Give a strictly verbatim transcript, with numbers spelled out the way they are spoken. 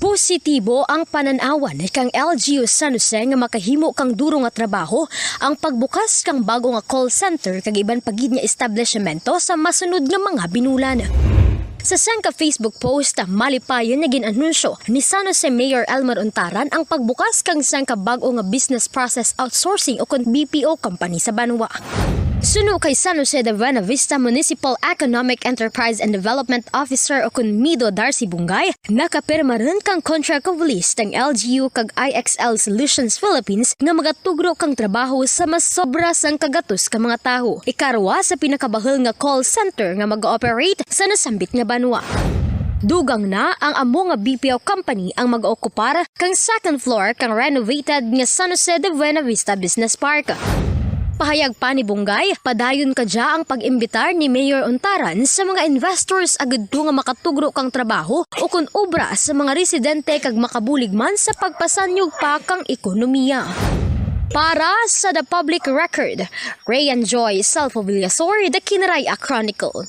Positibo ang panan-awan kang L G U San Jose nga makahimo kang duro nga trabaho ang pagbukas kang bag-o nga call center kag iban pa gid nga establisyemento sa masunod nga mga binulan. Sa sangka Facebook post, malipayon nga gin-anunsyo ni San Jose Mayor Elmer Untaran ang pagbukas kang sangka bag-o nga business process outsourcing ukon B P O company sa banwa. Suno kay San Jose de Buenavista Municipal Economic Enterprise and Development Officer ukon MIDO Darcy Bungay, nakapirma run kang contract of lease ang L G U kag I X L Solutions Philippines nga magatugro kang trabaho sa mas sobra sangka gatos ka mga tawo. Ikarwa sa pinakabahul nga call center nga mag-ooperate sa nasambit nga banwa. Dugang na ang amo nga B P O company ang mag-ookupar kang second floor kang renovated nga San Jose de Buenavista Business Park. Pahayag pa ni Bungay, padayon kadya ang pag-imbitar ni Mayor Untaran sa mga investors agud to nga makatugro kang trabaho ukon obra sa mga residente kag makabulig man sa pagpasanyog pa kang ekonomiya. Para sa The Public Record, Rayan Joy Salvo Villasor, The Kinaray-a Chronicle.